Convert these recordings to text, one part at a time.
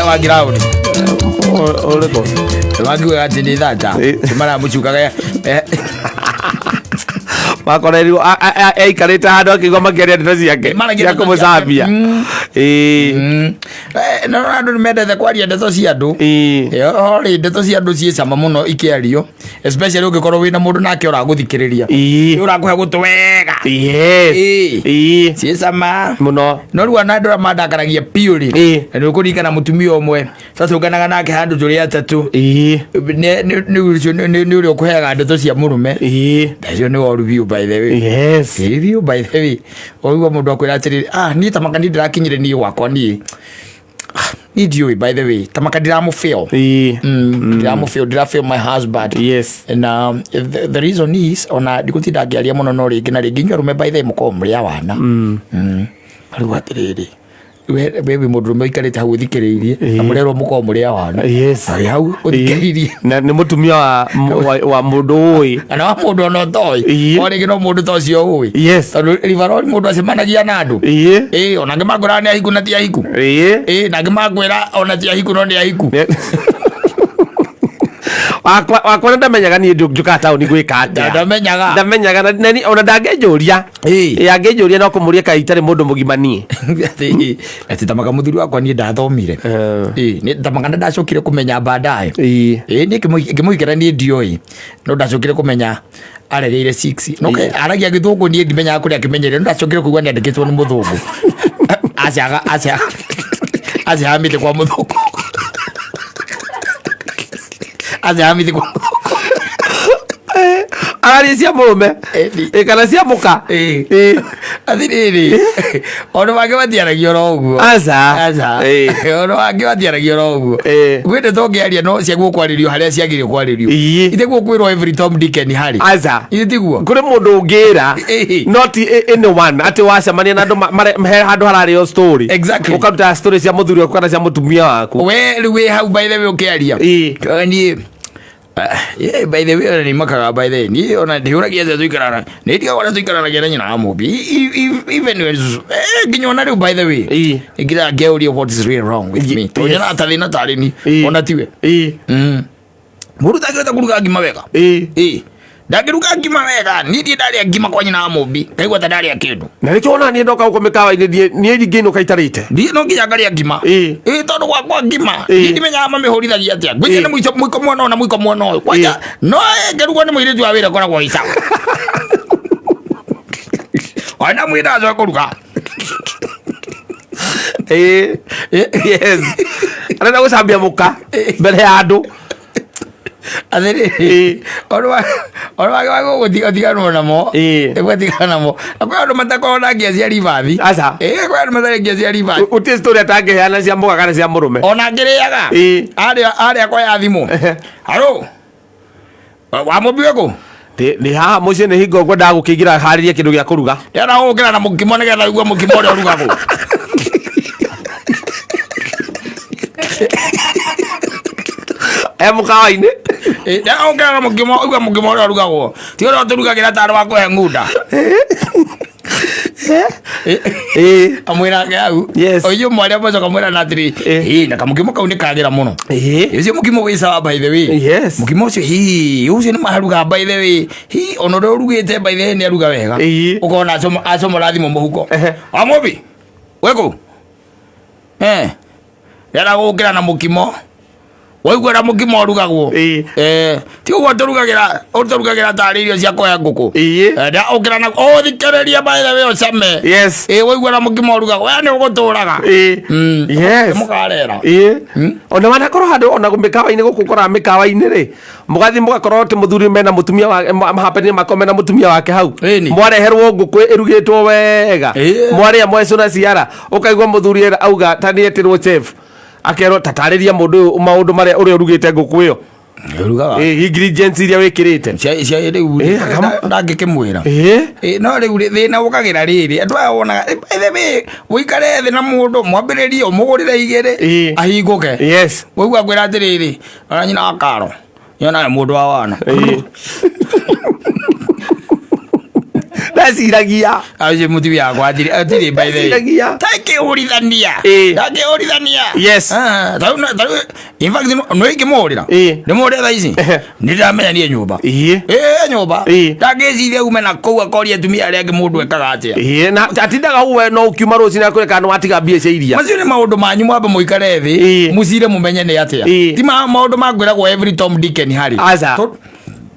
Wa ground. Ũrĩkũ? Makiugaga atĩ nĩ thata. Maramũcukaga. Makorerirwo aikarĩte handũ akĩigua makĩaria ndeto ciake Maragia cia ndeto kũmũcambia. ciake. Ĩĩ. No andũ nĩ mendete kwaria ndeto cia andũ. Ĩĩ. Rĩ ndeto cia andũ ciĩ cama mũno ikĩario, especially ũngĩkorwo wĩna mũndũ nake ũragũthikĩrĩria. Ũrakũhe gũtũ wega. Yes. Ĩĩ. Ĩĩ. Ciĩ cama. Mũno. No rĩu ona andũ arĩa mandakaragia biũ rĩ, na nĩ ũkũririkana mũtumia ũmwe twatũnganaga nake handũ tũrĩ atatũ. Nĩ ũcio nĩ ũrĩa ũkũheaga ndeto cia mũrũme. Ndacio nĩ woru biũ, by the way. Ĩĩ biũ, by the way. Ũigua mũndũ akwĩra atĩrĩrĩ, ah, niĩ ta maka niĩ ndĩrakinyire niĩ gwakwa niĩ. Ah, niĩ ndiũĩ, by the way, ta maka ndiramũfeel. Ndiramũfeel, ndirafeel my husband. And the reason is, ona ndigũtinda ngĩaria mũno, no rĩngĩ na rĩngĩ inyuĩ arũme, by the way, mũkoragwo mũrĩ awana. Rĩu atĩrĩrĩ, we wĩ mũndũrũme ũikarĩte hau ũthikĩrĩirie na mũrerwo mũkorwo mũrĩ awana. Arĩ hau ũthikĩrĩirie. Na nĩ mũtumia wa mũndũ ũĩ. Kana wa mũndũ ona ũtoĩ. O rĩngĩ no mũndũ ta ũcio ũĩ. Tondũ ribarori mũndũ acemanagia na andũ. Ĩĩ, ona angĩ makwĩraga nĩ ahiku na ti ahiku. Ĩĩ, na angĩ makwĩra ona ti ahiku no nĩ ahiku. Wakwa nĩ ndamenyaga niĩ njũkaga taũni gwĩka atĩa. Ndamenyaga. Ndamenyaga ona ndangĩnjũria. Ĩĩ, angĩnjũria no kũmũria kaĩ itarĩ mũndũ mũgima niĩ. Atĩ tamaka mũthuri wakwa niĩ ndathomire. Ĩĩ, tamaka nĩ ndacokire kũmenya baadaye. Ĩĩ, niĩ ngĩmũhikĩra niĩ ndioĩ, no ndacokire kũmenya aregeire 6 no aragia gĩthũngũ, niĩ ndimenyaga kũrĩa akĩmenyeire, no ndacokire kũigua nĩ andĩkĩtwo nĩ mũthũngũ, aciaga acia aciahamĩte kwa mũthũngũ, aciahamĩte kwa mũthũngũ. Araria cia mũrũme. Ĩni. Ĩ, kana cia mũka. Ĩĩ. Ĩĩ. Atirĩrĩ, ũndũ wangĩ matiaragia oro ũguo. Aca. Aca. Ĩĩ. Ũndũ wangĩ matiaragia oro ũguo. Ĩĩ. Gwĩ ndeto ũngĩaria no ciagwo kwarĩrio harĩa ciagĩrĩire kwarĩrio. Iteguo kwĩrwo every Tom, Dick and Harry. Aca. Ithe tiguo. Kũrĩ mũndũ ũngĩra. Not anyone atĩ wacemania na andũ he handũ hararĩo story. Ũkaruta story cia mũthuri waku kana cia mũtumia waku. We rĩu wĩ hau, by the way, ũkĩaria. Niĩ, yeah, by the way, ona nĩ makaga, by the way, niĩ ona ndihũragia atĩa tũikarana nĩ ndigagwo ũrĩa tũikaranagia na nyina wa mũmbi. Even nginya ona rĩu, by the way, ngira ngeuria what is really wrong with me, tondũ nyonaga ta thĩna tarĩ ni ona tiwe. Mũndũ ndangĩhota kũruga ngima wega. Ĩĩ, ndangĩruga ngima wega. Niĩ ndiĩ ndarĩa ngima kwa nyina wa mũmbi ngaigua ta ndarĩa kĩndũ. Na nĩkĩo ona niĩ ndoka gũkũ mĩkawa-inĩ niĩ ingĩinũka itarĩte. Ndiĩ no nginya ngarĩa ngima. Ĩĩ, tondũ gwakwa ngima niĩ ndimenyaga mamĩhũrithagia atĩa. Ngwĩciria nĩ mũico mũiko mwena ũyũ na mũiko mwena ũyũ kwanja, no ĩngĩrugwo nĩ mũirĩtu wa wĩra ĩkoragwo ĩ sawa. Ona mwĩra acoke kũruga. Ĩĩ. Yes. Arenda gũcambia mũka mbere ya andũ. Atĩrĩrĩ, ũndũ wake wa gũtiganwo namo, gũtigana namo, na kwĩ andũ matakoragwo na ngia cia ribathi. Aca. Ĩĩ, kwĩ andũ matarĩ ngia cia ribathi. Gũtirĩ story atangĩheana cia mũka kana cia mũrũme. Ona ngĩrĩaga arĩa kwa thimũ, haro wa mũmbi wĩkũ? Nĩ haha mũciĩ, nĩ hingo ngwendaga gũkĩingĩra harĩrie kĩndũ gĩa kũruga. Ndĩrenda gũkĩra na mũkimo nĩgetha ũigue mũkimo ũrĩa ũrugagwo. E mũkawa-inĩ. Ĩĩ, ndĩrenda gũkĩra na mũkimo ũigue mũkimo ũrĩa ũrugagwo, ti ũrĩa ũtũrugagĩra tarĩ wa kũhe ng'unda. Amwĩra ake hau. O inyuĩ mwarĩ amacoka mwĩra na atĩrĩ, ĩĩ, na kamũkimo kau nĩ kagĩra mũno. Ũcio mũkimo wĩ sawa, by the way. Mũkimo ũcio, hii, ũcio nĩ maruga, by the way, hi, ona ũrĩa ũrugĩte, by the way, nĩ aruga wega. Ũkona acomora thimũ mũhuko. Amũbi wĩkũ? Eh, ndĩrenda gũkĩra na mũkimo waigua na mũkimo ũrugagwo. Eh, ti ũguo tũrugagĩra, ũtũrugagĩra tarĩ irio cia kũhe ngũkũ. Ũkĩra na ũthikĩrĩrie, by the way, ũcame. Ĩĩ, waigua na mũkimo ũrugagwo, we nĩ ũgũtũraga. Mũkarera. Ona wanakorwo handũ ona mĩkawa-inĩ gũkũ, ũkoraga mĩkawa-inĩ rĩ, mũgathiĩ mũgakorwo atĩ mũthuri mena mũtumia wa mahapeni makorwo mena mũtumia wake hau. Mwareherwo ngũkũ ĩrugĩtwo wega. Mwarĩa mwecũna ciara, ũkaigua mũthuri auga ta nĩ etĩrwo chef, akerwo tatarĩria mũndũ ũyũ maũndũ marĩa ũrĩa ũrugĩte ngũkũ ĩyo. Ũrugaga. Ingredients iria wĩkĩrĩte. Cia rĩu ndangĩkĩmwĩra. Ĩ, no rĩu rĩ, thĩna ũkagĩra rĩrĩ, andũ aya wonaga, by the way, ũikare thĩ na mũndũ mwambĩrĩrie ũmũgũrĩre igĩrĩ ahingũke. Waigua ngwĩra atĩrĩrĩ, ona nyina wa karo nyonaga mũndũ wa wana. Ndeciragia. Acio mũtumia wakwa atirĩ atirĩ by the way. Ndeciragia. Ndangĩhũrithania. Ĩĩ. Ndangĩhũrithania. Yes. Ah, tarĩu tarĩu in fact no no ingĩmũhũrĩra. Ĩĩ. Ndĩmũhũrĩre thaa ici. Ehe. Nĩ ndĩramenya niĩ nyũmba. Ĩĩ. Ĩĩ nyũmba. Ĩĩ. Ndangĩciria ume na kũu akoria atumia arĩa angĩ mũndũ ekaga atĩa. Ĩĩ, na atindaga hau we no ũkiuma rũcinĩ akwĩre kana nĩwatiga mbia cia iria. Macio nĩ maũndũ manyu mwambe mũikare thĩ Ĩĩ. mũcire mũmenye nĩ atĩa. Ĩĩ. Ti maũndũ ma kwĩragwo every Tom Dick and Harry. Aca.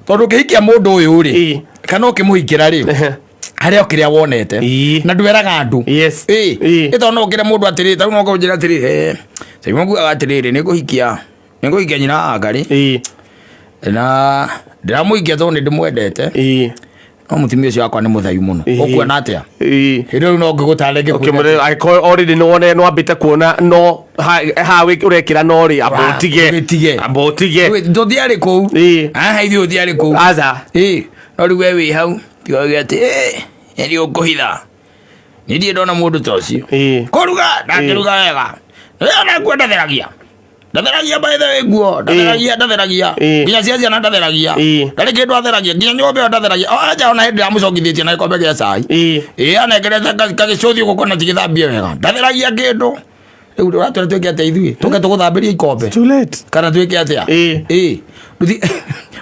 Tondũ ũkĩhikia mũndũ ũyũ rĩ Ĩĩ. kana ũkĩmũhikĩra rĩ Ehe. harĩa o kĩrĩa wonete Ĩĩ. na ndwĩraga andũ Yes. Ĩĩ. Ĩĩ. Ĩ tondũ no ũkĩre mũndũ atĩrĩrĩ tarĩu no ũkĩnjĩra atĩrĩrĩ eh, Simon ngugaga atĩrĩrĩ nĩngũhikia nĩngũhikia nyina wa Ngarĩ Ĩĩ. na ndĩramũhikia tondũ nĩndĩmwendete Ĩĩ. no mũtumia ũcio wakwa nĩ mũthayu mũno Ĩĩ. ũkuona atĩa Ĩĩ. hĩndĩ ĩyo rĩu no ngĩgũtare ngĩkwĩre Ũkĩmwĩra angĩkorwo already nĩwone nĩwambĩte kuona no ha ũrekĩra no rĩ amba Wa, ũtige ũgĩtige. amba ũtige atĩ, tũtiarĩ kũu Ĩĩ. haha ithuĩ tũtiarĩ kũu aca Ĩĩ, no rĩu we wĩ hau tiga atĩ "Ĩ, nĩ ũkũhitha nĩ ndirĩ ndona mũndũ ta ũcio Ĩĩ. kũruga ndangĩruga wega ona nguo ndatheragia ndatheragia by the way nguo ndatheragia ndatheragia Ĩĩ. nginya cia ciana ndatheragia Ĩĩ. ndarĩ kĩndũ atheragia nginya nyũmba ĩyo ndatheragia o aja ona hĩndĩ ĩramũcokithĩtie na gĩkombe gĩa cai Ĩĩ. ĩĩ anengerete gagĩcũthi ũguo kona tigĩthambie wega ndatheragia kĩndũ rĩu ũratwĩra twĩke atĩa ithuĩ tũke tũgũthambĩrie ikombe Too late. kana twĩke atĩa Ĩĩ. ĩĩ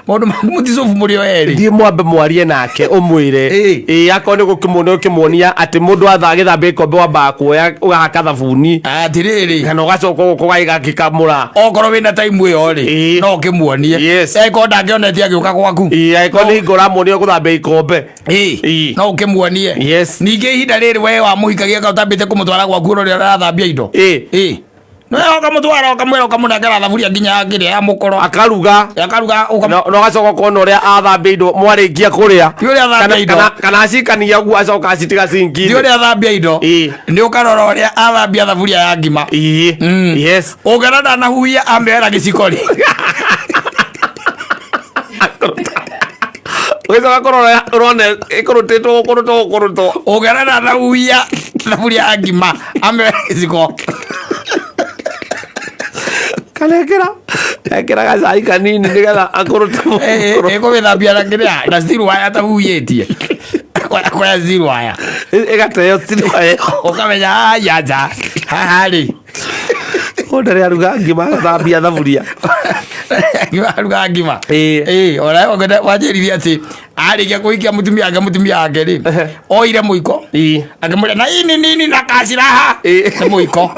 maũndũ maku mũticobu mũrĩ o erĩ thiĩ mwambe mwarie nake ũmwĩre Ĩĩ. ĩĩ akorwo nĩ gũkĩmuonia ũkĩmuonia atĩ mũndũ atha agĩthambia gĩkombe wambaga kuoya ũgahaka thabuni atĩrĩrĩ kana ũgacoka gũkũ ũgagĩkamũra okorwo wĩna taimu ĩyo rĩ Ĩĩ. no ũkĩmuonie Yes. angĩkorwo ndangĩonetie agĩũka gwaku ĩĩ angĩkorwo nĩ hingo ũramuonia gũthambia ikombe Ĩĩ. Ĩĩ. no ũkĩmuonie Yes. ningĩ ihinda rĩrĩ we wamũhikagia ka ũtambĩte kũmũtwara gwaku ũrĩa ũrathambia indo Ĩĩ. Ĩĩ. no ũkamũtwara ũkamwĩra ũkamũnengera thaburia nginya ya kĩrĩa ya mũkoro akaruga akaruga ũkam- na na ũgacoka ũkona ũrĩa athambia indo mwarĩkia kũrĩa Ti ũrĩa athambia Kana- indo. kana- kana acikania ũguo acoka acitiga ti cinki-inĩ ũrĩa athambia indo Ĩĩ. nĩ ũkarora ũrĩa athambia thaburia ya ngima Ĩĩ. Mm. Yes. ũngĩona ndanahuhia amĩoera gĩciko rĩ Ũgĩcoka kũrora ũrona ĩkũrũtĩtwo gũkũrũtwo gũkũrũtwo ũngĩona ndanahuhia thaburia ya ngima amĩoera gĩciko kana ekĩra ekĩra gacai kanini nĩgetha akũrũte mũkũrũ. ĩkũmĩthambia na kĩrĩa na steel wire atahuhĩtie akoya steel wire Ĩgateo steel wire. ũkamenya aya nja haha rĩ Mũndũ arĩa aruga ngima agathambia thaburia ngima aruga ngima Ĩĩ. ĩĩ ona wanjĩrire atĩ arĩkia kũhikia mũtumia wake mũtumia wake rĩ oire mũiko Ĩĩ. akĩmwĩra na ini nini na kaciraha Ĩĩ. nĩ mũiko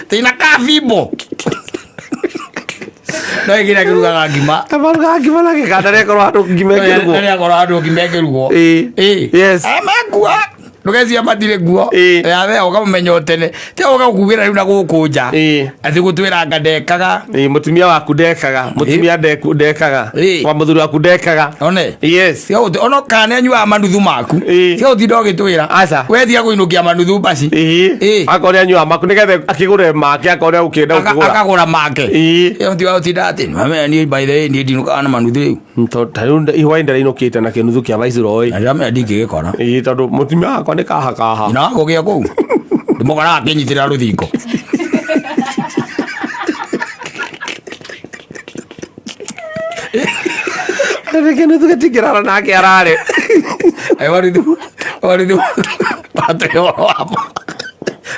tina kabimbo no ĩkĩrĩa akĩrugaga ngima Amarugaga ngima na gĩkanda rĩakorwo handũ ngima ĩkĩrugwo rĩrĩa akorwo handũ ngima ĩkĩrugwo Ĩĩ. Ĩĩ. Yes. Aya mekua ndũgecia matirĩ nguo Ĩĩ. yathe ũkamũmenya o tene ti ũgakugĩra rĩu na gũkũ nja Ĩĩ. atĩ gũtwĩra anga ndekaga Ĩĩ, mũtumia waku ndekaga mũtumia ndekaga Ĩĩ. wa mũthuri waku ndekaga one yes tiga gũti ona kana nĩ anyuaga manuthu maku Ĩĩ. tiga gũtinda ũgĩtwĩra Aca. we tiga kũinũkia manuthu baci Ĩĩ. Ĩĩ. akorwo nĩ anyuaga maku nĩgetha akĩgũre make akorwo nĩ agũkĩenda gũkĩgũra akagũra make Ĩĩ. Ĩyo tiga gũtinda atĩ mamenya niĩ by the way niĩ ndinũkaga na manuthu rĩu Tondũ ta rĩu ihwaĩ ndĩrainũkĩte na kĩnuthu kĩa Viceroy na ndĩramenya ndingĩgĩkora Ĩĩ, tondũ mũtumia wakwa nĩ kaha kaha nyina wakũgĩa kũu ndĩmũkoraga akĩnyitĩrĩra rũthingo Nĩ kĩnuthu gĩtingĩrara nake arare waruthu waruthu watwĩra ũhoro wamo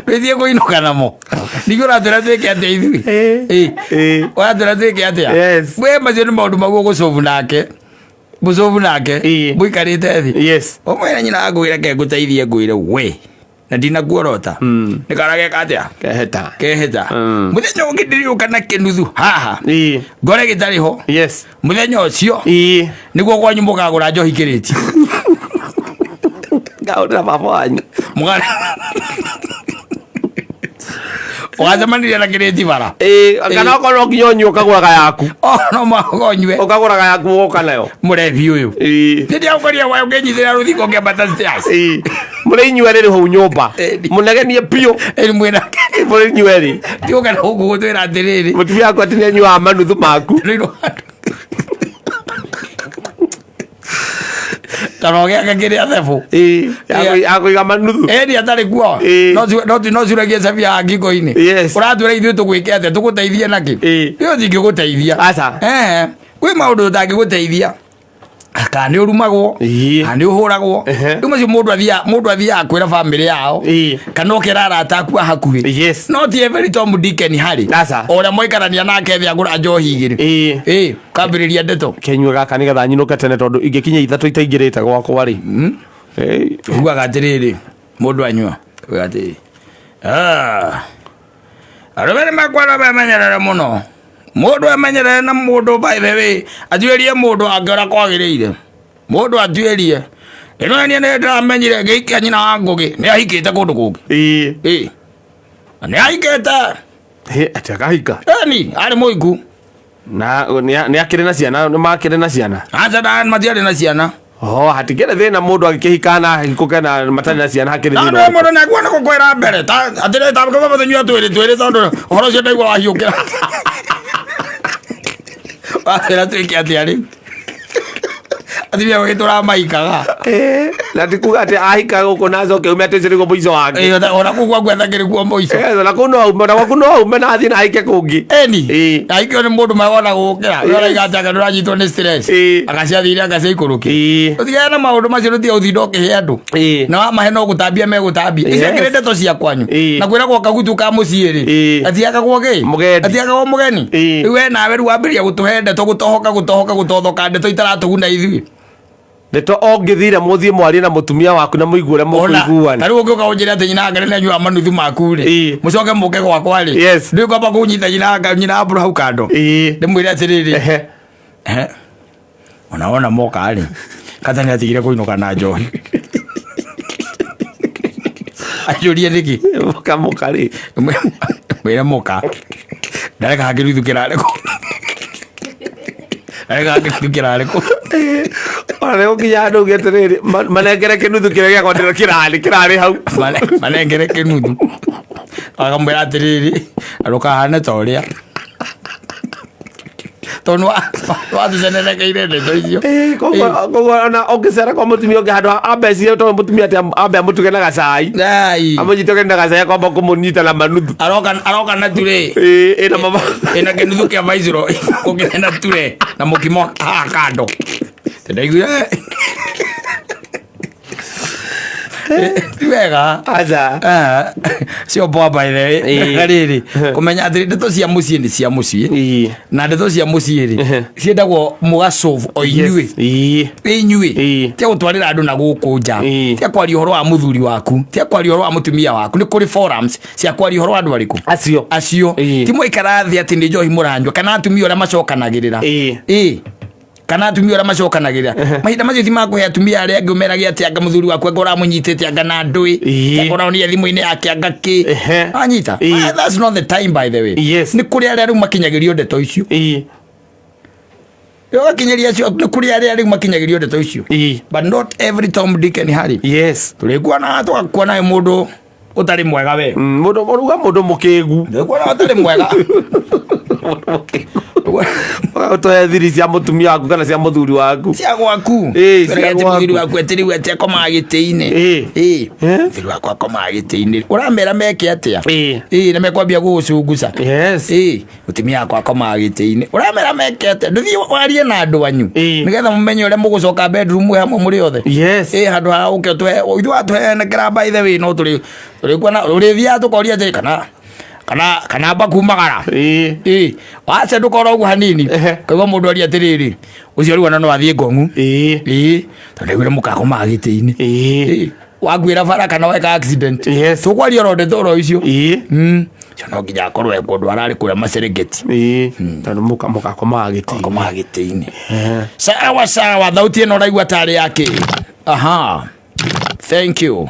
ndwĩthiĩ kũinũka namo ningĩ ũratwĩra twĩke atĩa ithuĩ Ĩĩ. Ĩĩ. Ĩĩ. ũratwĩra twĩke atĩa Yes. we macio nĩ maũndũ maguo gũcobu nake mũcobu nake Ĩĩ. mũikarĩte thĩ yes ũmwĩre nyina ngwĩre ke ngũteithie ngwĩre we na ndinakuorota nĩ kara geka atĩa keheta keheta mũthenya ũngĩ ndĩrĩũka na kĩnuthu haha Ĩĩ. ngore gĩtarĩ ho yes mũthenya ũcio Ĩĩ. nĩguo kwanyu mũkagũra njohi kĩrĩti ngahũrĩra baba wanyu ũgacemanirie na kĩrĩti bara Ĩĩ, kana okorwo no nginya ũnyue ũkagũraga yaku Oh, no mũhaka ũnyue ũkagũraga yaku ũgoka nayo mũrebi ũyũ Ĩĩ. nĩ ndĩraũkoria waĩ ũkĩnyitĩrĩra rũthingo ũkĩambata stairs Ĩĩ. mũrĩ inyuerĩ rĩ hau nyũmba Ĩĩ. mũnegenie biũ ĩni mwĩna mũrĩ inyuerĩ tiũka na gũkũ gũtwĩra atĩrĩrĩ mũtumia waku atĩ nĩanyuaga manuthu maku rĩu toro gĩake kĩrĩa thebũ Ĩĩ, ya kũiga manuthu ĩni atarĩ kuo Ĩĩ. no curagie cabia ya ngingo-inĩ Yes. ũratwĩra ithuĩ tũgwĩke atĩa tũgũteithie nakĩ Ĩĩ. ĩyo ndingĩgũteithia Aca. Ehe. kwĩ maũndũ tũtangĩgũteithia Kana nĩ ũrumagwo, Ĩĩ. kana nĩ ũhũragwo. Ehe. Rĩu macio mũndũ athiaga kwĩra bamĩrĩ yao, kana ũkera arata aku a hakuhĩ. No ti every Tom, Dick and Harry. Aca. O ũrĩa mwaikarania nake thĩ agũra njohi igĩrĩ. Ĩĩ, kambĩrĩria ndeto. Kenyue gaka nĩgetha nyinũke tene, tondũ ingĩkinya 3 itaingĩrĩte gwakwa rĩ. Ĩĩ. Ugaga atĩrĩrĩ, mũndũ anyua ugaga atĩrĩrĩ, "Ah, arũme nĩ mekwenda memenyerere mũno, mũndũ emenyerere na mũndũ, by the way, atuĩrie mũndũ angĩona kwagĩrĩire, mũndũ atuĩrie ĩno." Niĩ nĩ ndĩramenyire ngĩikia nyina wa Ngũgĩ nĩ ahikĩte kũndũ kũngĩ. Ĩĩ, nĩ ahikĩte. Hĩ, atĩ akahika? Eni, arĩ mũiku. Na nĩ akĩrĩ na ciana? Nĩ makĩrĩ na ciana? Aca, matiarĩ na ciana. Oh, hatikĩrĩ thĩna mũndũ agĩkĩhika na ahikũke na matarĩ na ciana, hakĩrĩ Na thĩna nĩ ũrĩkũ? mũndũ nĩakuo nĩ gũkwĩra mbere ta atĩrĩ, ta kaba tũnyua twĩrĩ twĩrĩ, tondũ ũhoro ũcio ndaigua wahiũkĩra watwĩra twĩke atĩa rĩu, atumia magĩtũra maikaga. Ĩĩ, na ti kuga atĩ ahika gũkũ na acoke ume atĩ ũcio nĩguo mũico wake. Ĩĩ, ona kũu gwaku ethakĩrĩ kuo mũico. Ĩĩ, ona kũu no aume, ona gwaku no aume na athiĩ na ahike kũngĩ. Eni. Ahikio nĩ mũndũ mawona gũkĩra ũraiga atĩ anga ndũranyitwo nĩ stress. Agaciathire agaciaikũrũkia. Ũtigane na maũndũ macio, ndũtige gũtinda ũkĩhe andũ. Na wamahe no gũtambia megũtambia. Icio kĩrĩ ndeto cia kwanyu. Na kwĩragwo kagutu ka mũciĩ rĩ, gatiakagwo kĩ? Mũgendi. Gatiakagwo mũgeni. Rĩu we nawe rĩu wambĩrĩria gũtũhe ndeto, gũtohoka gũtohoka gũtothoka ndeto itaratũguna ithuĩ. Ndeto ũngĩthire mũthiĩ mwarie na mũtumia waku na mũigue ũrĩa Ona mũkũiguana. Ta rĩu ũngĩũka ũnjĩre atĩ nyina Ngari nĩ anyuaga manuthu maku rĩ, mũcoke mũke gwakwa rĩ, ndĩ kwamba kũnyita nyina nyina Mbũrũ hau kando, ndĩmwĩre atĩrĩrĩ, "Ehe, ona wona moka rĩ, kata nĩ atigire kũinũka na njohi." Anjũrie nĩkĩ. Mũka mũka rĩ. Mwĩre mũka ndareka hakĩruthu kĩrarĩ kũ, ndareka hakĩruthu kĩrarĩ kũ. Ona nĩ gũkinya handũ uge atĩrĩrĩ, manengere kĩnuthu kĩrĩa gĩakwa ndĩro kĩrarĩ hau. Manengere kĩnuthu, akamwĩra atĩrĩrĩ, ndũkahane ta ũrĩa, tondũ watũcenerekeire ndeto icio. Ĩĩ, koguo ona ũngĩcera kwa mũtumia ũngĩ, handũ ha ambe ecirie, tondũ mũtumia atĩ ambe amũtuge na gacai, Ai. amũnyite ũgeni na gacai, akwamba kũmũnyita na manuthu. Aroka na ture. Ĩĩ, ĩna mama. Ĩna kĩnuthu kĩa maicuro ũkĩte na ture na mũkimo haha kando, ndaiguire ti wega. Aca. Ah, cio poa, by the way. Na rĩrĩ, kũmenya atĩ ndeto cia mũciĩ nĩ cia mũciĩ, na ndeto cia mũciĩ rĩ, ciendagwo mũgacovu o inyuĩ. Inyuĩ. Tia gũtwarĩra andũ na gũkũ nja. Tia kwaria ũhoro wa mũthuri waku, tia kwaria ũhoro wa mũtumia waku. Nĩ kũrĩ forums cia kwaria ũhoro wa andũ arĩkũ. Acio. Acio. Ti mwaikara thĩ atĩ nĩ njohi mũranyua, kana atumia ũrĩa macokanagĩrĩra. Ĩĩ, kana atumia ũrĩa macokanagĩrĩra mahinda macio ti makũhe atumia arĩa angĩ, ũmerage atĩ anga mũthuri waku anga ũramũnyitĩte anga na ndũĩ, anga ũronire thimũ-inĩ yake anga kĩ. Anyita. Ah, that's not the time, by the way. Nĩ kũrĩ arĩa rĩu makinyagĩrio ndeto icio. Ũgakinyĩria acio, nĩ kũrĩ arĩa rĩu makinyagĩrio ndeto icio, but not every Tom, Dick and Harry. Tũrĩkuona, tũgakuona wĩ mũndũ ũtarĩ mwega we. Mũndũ ũruga mũndũ mũkĩgu. Tũrĩkuona ũtarĩ mwega. Ũtũhe thiri cia mũtumia waku kana cia mũthuri waku. Cia gwaku. Ĩĩ, cia Tũrege atĩ gwaku. mũthuri waku atĩ rĩu atĩ akomaga gĩtĩ-inĩ. Ĩĩ. Mũthuri wakwa akomaga gĩtĩ-inĩ, ũramera meke atĩa? Ĩĩ, na mekwambia gũgũcunguca. Ĩĩ, mũtumia wakwa akomaga gĩtĩ-inĩ, ũramera meke atĩa? Ndũthiĩ warie na andũ anyu, nĩgetha mũmenye ũrĩa mũgũcoka bedroom mwĩ hamwe mũrĩ othe. Ĩĩ, handũ ha ũke ũtũhe ithuĩ watũhenekera, by the way, no tũrĩ tũrĩkuona ũrĩthiaga tũkoria atĩrĩ, kana mbakumagara. Ĩĩ, waca ndũkora ũguo hanini. Kaigua mũndũ aria atĩrĩrĩ, ũcio rĩu ona no athiĩ ngong'u. Ĩĩ, tondũ ndaiguire mũkakomaga gĩtĩ-inĩ. Ĩĩ, wakuĩra bara kana weka accident, tũkwaria oro ndeto oro icio. Ũcio no nginya akorwo e kũndũ ararĩ kũrĩa Maserengeti. Tondũ mũkakomaga gĩtĩ. Komaga gĩtĩ-inĩ. Sawa sawa, thauti ĩno ũraigua tarĩ yake. Aha, thank you.